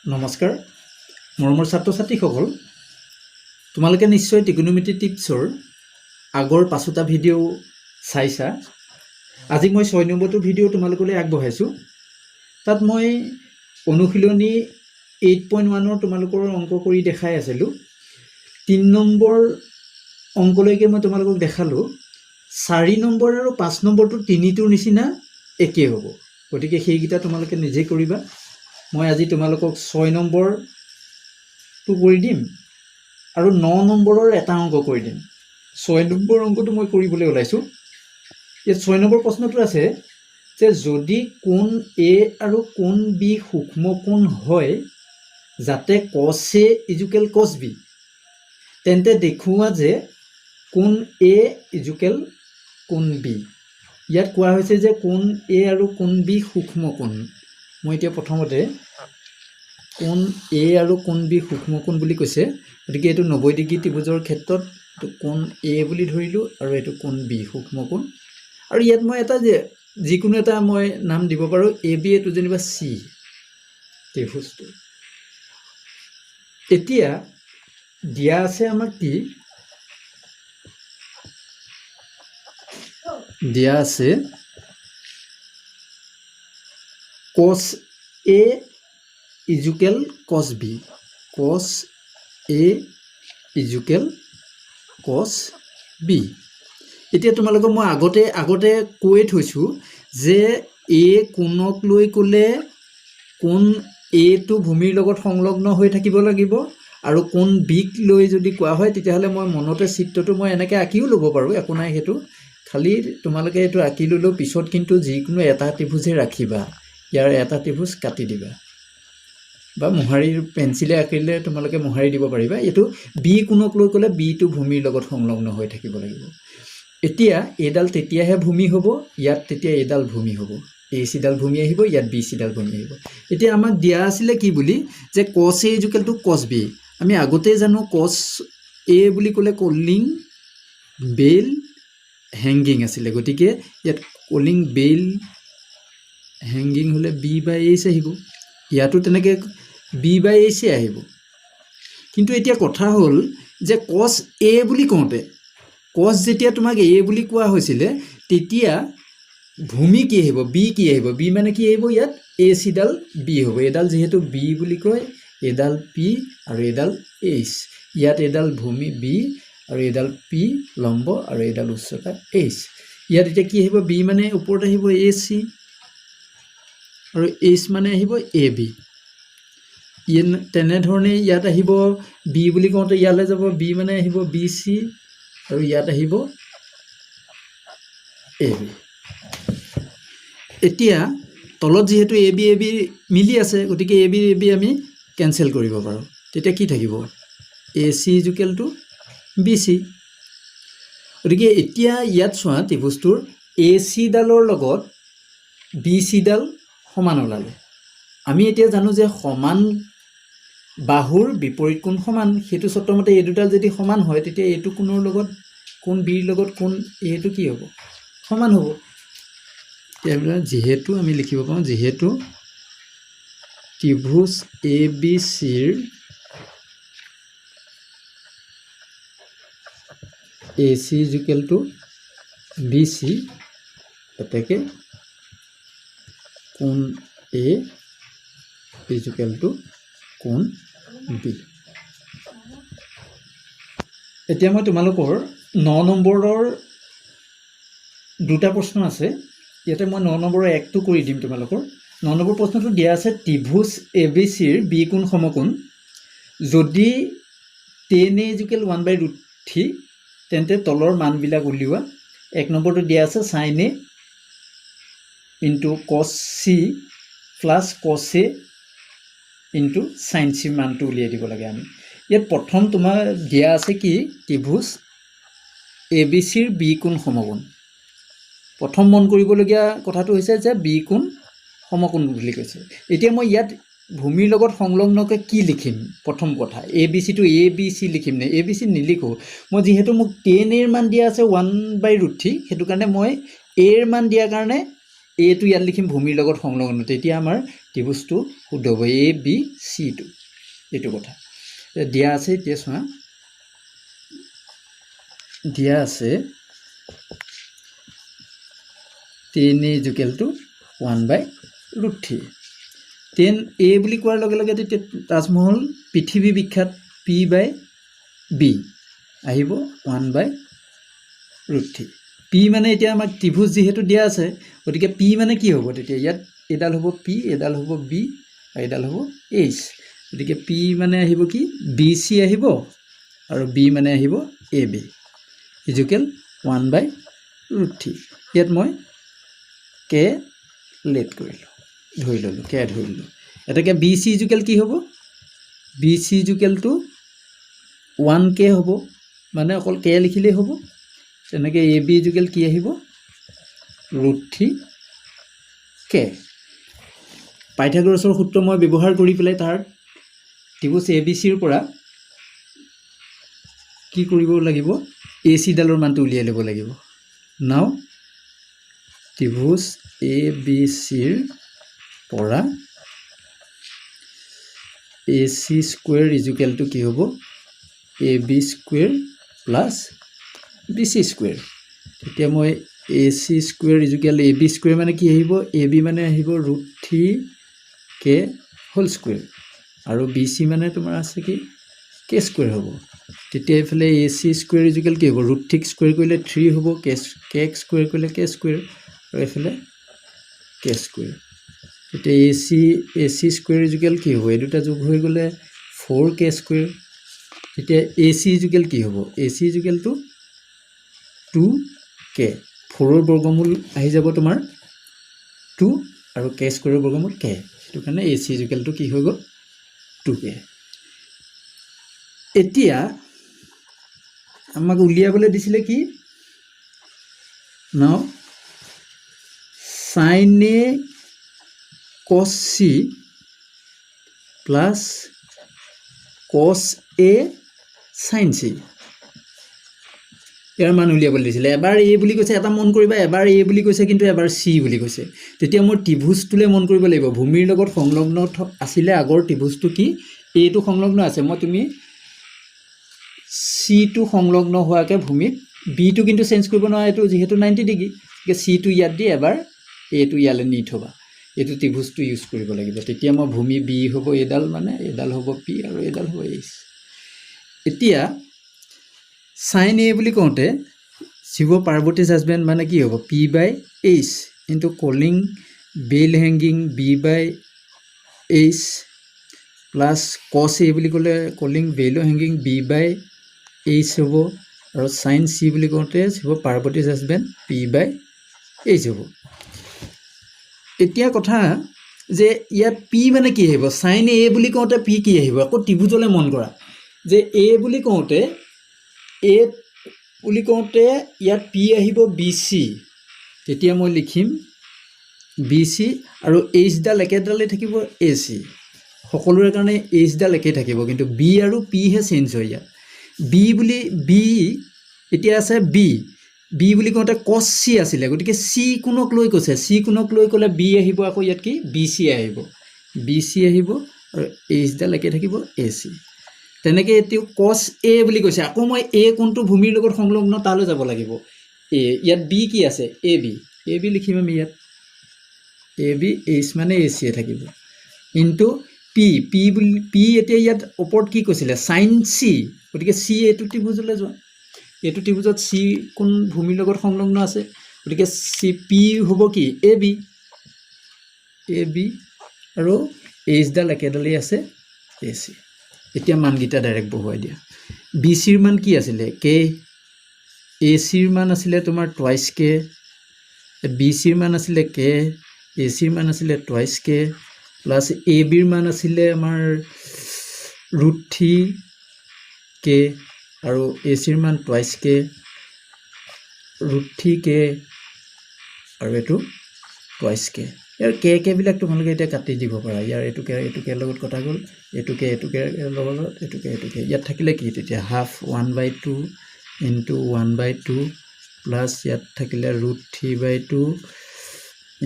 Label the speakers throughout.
Speaker 1: নমস্কাৰ মৰমৰ ছাত্ৰ ছাত্ৰীসকল, তোমালোকে নিশ্চয় ত্ৰিকোণমিতি টিপছৰ আগৰ পাঁচোটা ভিডিঅ' চাইছা। আজি মই 6 নম্বৰটো ভিডিঅ' তোমালোকলৈ আগবঢ়াইছোঁ। তাত মই অনুশীলনী 8.1ৰ তোমালোকৰ অংক কৰি দেখাই আছিলোঁ। 3 নম্বৰ অংকলৈকে মই তোমালোকক দেখালোঁ। 4 নম্বৰ আৰু 5 নম্বৰটো তিনিটোৰ নিচিনা একেই হ'ব, গতিকে সেইকেইটা তোমালোকে নিজেই কৰিবা। মই আজি তোমালোকক 6 নম্বৰটো কৰি দিম আৰু 9 নম্বৰৰ এটা অংক কৰি দিম। 6 নম্বৰ অংকটো মই কৰিবলৈ ওলাইছোঁ। ইয়াত 6 নম্বৰ প্ৰশ্নটো আছে যে যদি কোণ এ আৰু কোণ বি সূক্ষ্ম কোণ হয়, যাতে cos A is equal cos B, তেন্তে দেখুওৱা যে কোণ এ ইজুকেল কোণ বি। ইয়াত কোৱা হৈছে যে কোণ এ আৰু কোণ বি সূক্ষ্ম কোণ। মই এতিয়া প্ৰথমতে কোণ এ আৰু কোণ বি সূক্ষ্ম কোণ বুলি কৈছে, গতিকে এইটো 90 ডিগ্ৰী ত্ৰিভুজৰ ক্ষেত্ৰত এইটো কোণ এ বুলি ধৰিলোঁ আৰু এইটো কোণ বি, সূক্ষ্ম কোণ। আৰু ইয়াত মই এটা যে যিকোনো এটা মই নাম দিব পাৰোঁ, এ বি, এইটো যেনিবা চি ত্ৰিভুজটো। এতিয়া দিয়া আছে আমাক কি দিয়া আছে? Cos A is equal cos B, cos A is equal cos B। এতিয়া তোমালোকক মই আগতে কৈয়ে থৈছোঁ যে এ কোণক লৈ ক'লে কোণ এটো ভূমিৰ লগত সংলগ্ন হৈ থাকিব লাগিব আৰু কোণ বিক লৈ যদি কোৱা হয়, তেতিয়াহ'লে মই মনতে চিত্ৰটো মই এনেকৈ আঁকিও ল'ব পাৰোঁ, একো নাই সেইটো। খালি তোমালোকে এইটো আঁকি ল'লেও পিছত কিন্তু যিকোনো এটা ত্ৰিভুজে ৰাখিবা, ইয়াৰ এটা ত্ৰিভুজ কাটি দিবা বা মোহাৰি, পেঞ্চিলে আঁকিলে তোমালোকে মোহাৰি দিব পাৰিবা। এইটো বি কোণক লৈ ক'লে বিটো ভূমিৰ লগত সংলগ্ন হৈ থাকিব লাগিব। এতিয়া এইডাল তেতিয়াহে ভূমি হ'ব ইয়াত, তেতিয়া এইডাল ভূমি হ'ব, এ চিডাল ভূমি আহিব ইয়াত, বি চিডাল ভূমি আহিব। এতিয়া আমাক দিয়া আছিলে কি বুলি যে cos A is equal to cos B। আমি আগতেই জানো কছ এ বুলি ক'লে কলিং বেল হেংগিং আছিলে, গতিকে ইয়াত কলিং বেল হেংগিং হ'লে বি বাই এইচ আহিব। ইয়াতো তেনেকৈ বি বাই এইচে আহিব। কিন্তু এতিয়া কথা হ'ল যে কছ এ বুলি কওঁতে, কছ যেতিয়া তোমাক এ বুলি কোৱা হৈছিলে, তেতিয়া ভূমি কি আহিব, বি কি আহিব? বি মানে কি আহিব ইয়াত? এ চিডাল বি হ'ব। এইডাল যিহেতু বি বুলি কয়, এইডাল পি আৰু এইডাল এইচ। ইয়াত এইডাল ভূমি বি আৰু এইডাল পি লম্ব আৰু এইডাল উচ্চতা এইচ। ইয়াত এতিয়া কি আহিব? বি মানে ওপৰত আহিব এ চি আৰু এইচ মানে আহিব এ বি। তেনেধৰণে ইয়াত আহিব, বি বুলি কওঁতে ইয়ালৈ যাব, বি মানে আহিব বি চি আৰু ইয়াত আহিব এ বি। এতিয়া তলত যিহেতু এ বি, এ বি মিলি আছে, গতিকে এ বি, এ বি আমি কেঞ্চেল কৰিব পাৰোঁ। তেতিয়া কি থাকিব? A C is equal to B C। গতিকে এতিয়া ইয়াত চোৱা, ত্ৰিভুজটোৰ এ চিডালৰ লগত বি চিডাল সমান ওলালে। আমি এতিয়া জানো যে সমান বাহুৰ বিপৰীত কোণ সমান। সেইটো চৰ্তমতে এই দুডাল যদি সমান হয়, তেতিয়া এইটো কোণৰ লগত কোণ বিৰ লগত কোণ এইটো কি হ'ব? সমান হ'ব। এতিয়া যিহেতু আমি লিখিব পাৰোঁ, যিহেতু ত্ৰিভুজ এ বি চিৰ A C is equal to B C, এতেকে কোণ এ ইজুকেল টু কোণ বি। এতিয়া মই তোমালোকৰ 9 নম্বৰৰ দুটা প্ৰশ্ন আছে। ইয়াতে মই 9 নম্বৰৰ একটো কৰি দিম তোমালোকৰ। 9 নম্বৰ প্ৰশ্নটো দিয়া আছে, ত্ৰিভুজ এ বি চিৰ বি কোণ সমকোণ, যদি tan A is equal 1 by root 3, তেন্তে তলৰ মানবিলাক উলিওৱা। 1 নম্বৰটো দিয়া আছে sin A into cos C plus cos A into sin চিৰ মানটো উলিয়াই দিব লাগে আমি। ইয়াত প্ৰথম তোমাৰ দিয়া আছে কি? ত্ৰিভুজ এ বি চিৰ বি কোণ সমকোণ। প্ৰথম মন কৰিবলগীয়া কথাটো হৈছে যে বি কোণ সমকোণ বুলি কৈছে। এতিয়া মই ইয়াত ভূমিৰ লগত সংলগ্নকৈ কি লিখিম? প্ৰথম কথা, A B চিটো A B C লিখিম নে? এ বি চি নিলিখোঁ মই। যিহেতু মোক টেন এৰ মান দিয়া আছে 1 বাই ৰুট 3, সেইটো কাৰণে মই এৰ মান দিয়াৰ কাৰণে এটো ইয়াত লিখিম ভূমিৰ লগত সংলগ্ন। তেতিয়া আমাৰ ত্ৰিভুজটো শুদ্ধ হ'ব, এ বি চিটো। এইটো কথা দিয়া আছে। এতিয়া চোৱা, দিয়া আছে tan A is equal to one by root three। Tan A বুলি কোৱাৰ লগে লগে তেতিয়া তাজমহল পৃথিৱী বিখ্যাত, পি বাই বি আহিব one by root three। P মানে এতিয়া আমাক ত্ৰিভুজ যিহেতু দিয়া আছে, গতিকে পি মানে কি হ'ব তেতিয়া? ইয়াত এইডাল হ'ব পি, এইডাল হ'ব বি আৰু এইডাল হ'ব এইচ। গতিকে পি মানে আহিব কি? বি চি আহিব আৰু বি মানে আহিব A B is equal one by root three। ইয়াত মই কে লেট কৰিলোঁ, ধৰি ল'লোঁ, কে ধৰি ল'লোঁ। এতেকে বি চি ইজুকেল কি হ'ব? বি চি ইজুকেলটো ওৱান কে হ'ব, মানে অকল কে লিখিলেই হ'ব। তেনেকৈ এ বি ইজুকেল কি আহিব? Root three K. পাইথাগোৰাছৰ সূত্ৰ মই ব্যৱহাৰ কৰি পেলাই তাৰ ত্ৰিভুজ এ বি চিৰ পৰা কি কৰিব লাগিব? এ চিডালৰ মানটো উলিয়াই ল'ব লাগিব। নাও ত্ৰিভুজ এ বি চিৰ পৰা এ চি স্কুৱেৰ ইজুকেলটো কি হ'ব? A B square plus B C square। তেতিয়া মই A C square is equal A B square মানে কি আহিব? এ বি মানে আহিব root three K whole square আৰু বি চি মানে তোমাৰ আছে কি? কে স্কুৱেৰ হ'ব। তেতিয়া এইফালে A C square is equal কি হ'ব? ৰুট থ্ৰীক স্কুৱেৰ কৰিলে থ্ৰী হ'ব, কে কে স্কুৱেৰ কৰিলে কে স্কুৱেৰ আৰু এইফালে কে স্কুৱেৰ। তেতিয়া A C square is equal কি হ'ব? এই দুটা যোগ হৈ গ'লে ফ'ৰ কে স্কুৱেৰ। তেতিয়া এ চি ইজুকেল কি হ'ব? এ চি ইজুকেলটো টু কে। ফ'ৰৰ বৰ্গমূল আহি যাব তোমাৰ টু আৰু কে স্কুৱেৰৰ বৰ্গমূল কে। সেইটো কাৰণে এ চি ইজুকেলটো কি হৈ গ'ল? টু কে। এতিয়া আমাক উলিয়াবলৈ দিছিলে কি? Now sin A cos C plus cos A sin C, ইয়াৰ মান উলিয়াবলৈ দিছিলে। এবাৰ এ বুলি কৈছে, এটা মন কৰিবা, এবাৰ এ বুলি কৈছে কিন্তু এবাৰ চি বুলি কৈছে। তেতিয়া মোৰ ত্ৰিভুজটোলৈ মন কৰিব লাগিব। ভূমিৰ লগত সংলগ্ন আছিলে আগৰ ত্ৰিভুজটো কি? এইটো সংলগ্ন আছে। মই তুমি চিটো সংলগ্ন হোৱাকৈ ভূমিত, বিটো কিন্তু চেঞ্জ কৰিব নোৱাৰা, এইটো যিহেতু 90 ডিগ্ৰী। গতিকে চিটো ইয়াত দি এবাৰ এইটো ইয়ালৈ নি থ'বা। এইটো ত্ৰিভুজটো ইউজ কৰিব লাগিব। তেতিয়া মই ভূমি বি হ'ব এইডাল, মানে এইডাল হ'ব পি আৰু এইডাল হ'ব এইচ। এতিয়া চাইন এ বুলি কওঁতে শিৱ পাৰ্বতীজ হাজবেণ্ড মানে কি হ'ব? P by H into calling bell hanging B by H plus cos A বুলি ক'লে calling bell hanging B by H হ'ব আৰু চাইন চি বুলি কওঁতে শিৱ পাৰ্বতীজ হাজবেণ্ড পি বাই এইচ হ'ব। এতিয়া কথা যে ইয়াত পি মানে কি আহিব? চাইন এ বুলি কওঁতে পি কি আহিব? আকৌ ত্ৰিভুজলৈ মন কৰা যে এ বুলি কওঁতে, এ বুলি কওঁতে ইয়াত পি আহিব বি চি। তেতিয়া মই লিখিম বি চি আৰু এইচডাল একেডালেই থাকিব, এ চি। সকলোৰে কাৰণে এইচডাল একেই থাকিব, কিন্তু বি আৰু পিহে চেঞ্জ হয় ইয়াত। বি বুলি, বি এতিয়া আছে, বি বি বুলি কওঁতে কছ চি আছিলে। গতিকে চি কোণক লৈ কৈছে, চি কোণক লৈ ক'লে বি আহিব আকৌ ইয়াত কি? বি চি আহিব। বি চি আহিব আৰু এইচডাল একে থাকিব, এ চি। তেনেকৈ এতিয়া কছ এ বুলি কৈছে। আকৌ মই এ কোনটো ভূমিৰ লগত সংলগ্ন তালৈ যাব লাগিব। এ ইয়াত বি কি আছে? A B. এ বি লিখিম আমি ইয়াত, এ বি। এইচ মানে এ চিয়ে থাকিব ইনটু পি। পি বুলি, পি এতিয়া ইয়াত ওপৰত কি কৈছিলে? Sign C. গতিকে চি এইটো ত্ৰিভুজলৈ যোৱা। এইটো ত্ৰিভুজত চি কোন ভূমিৰ লগত সংলগ্ন আছে? গতিকে চি পি হ'ব কি? A B. এ বি আৰু এইচডাল একেডালেই আছে, এ চি। এতিয়া মানকেইটা ডাইৰেক্ট বহুৱাই দিয়া। বি চিৰ মান কি আছিলে? কে। এ চিৰ মান আছিলে তোমাৰ টুৱাইছ কে। বি চিৰ মান আছিলে কে, এ চিৰ মান আছিলে টুৱাইছ কে প্লাছ এ বিৰ মান আছিলে আমাৰ ৰুট থ্ৰী কে আৰু এ চিৰ মান twice K, root three K আৰু এইটো টুৱাইছ কে। ইয়াৰ কে কেবিলাক তোমালোকে এতিয়া কাটি দিব পাৰা। ইয়াৰ এইটো কে এইটো কে লগত কটা গ'ল, এইটো কে এইটো কে লগত, এইটো কে এইটো কে। ইয়াত থাকিলে কি তেতিয়া? Half one by two into one by two plus ইয়াত থাকিলে root three by two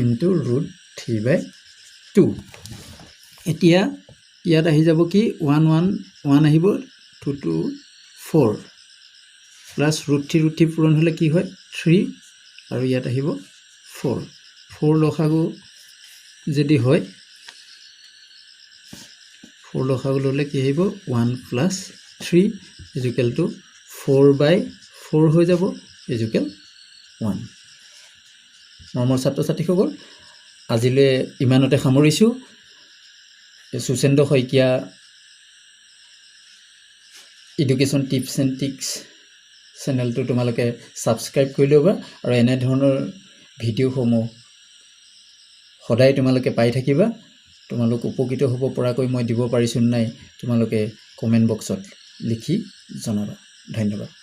Speaker 1: into root three by two। এতিয়া ইয়াত আহি যাব কি? ওৱান ওৱান ওৱান আহিব, two two four plus root three, root three পূৰণ হ'লে কি হয়? থ্ৰী। আৰু ইয়াত আহিব ফ'ৰ। ফ'ৰ লসাগু যদি হয়, ফ'ৰ লসাগু ল'লে কি আহিব? One plus three is equal to four by four হৈ যাব, ইজুকেল ওৱান। মৰমৰ ছাত্ৰ ছাত্ৰীসকল, আজিলৈ ইমানতে সামৰিছোঁ। Suchendra Saikia education tips and tricks চেনেলটো তোমালোকে ছাবস্ক্ৰাইব কৰি ল'বা আৰু এনেধৰণৰ ভিডিঅ'সমূহ সদায় তোমালোকে পাই থাকিবা। তোমালোক উপকৃত হ'ব পৰাকৈ মই দিব পাৰিছোঁ নাই, তোমালোকে কমেণ্ট বক্সত লিখি জনাবা। ধন্যবাদ।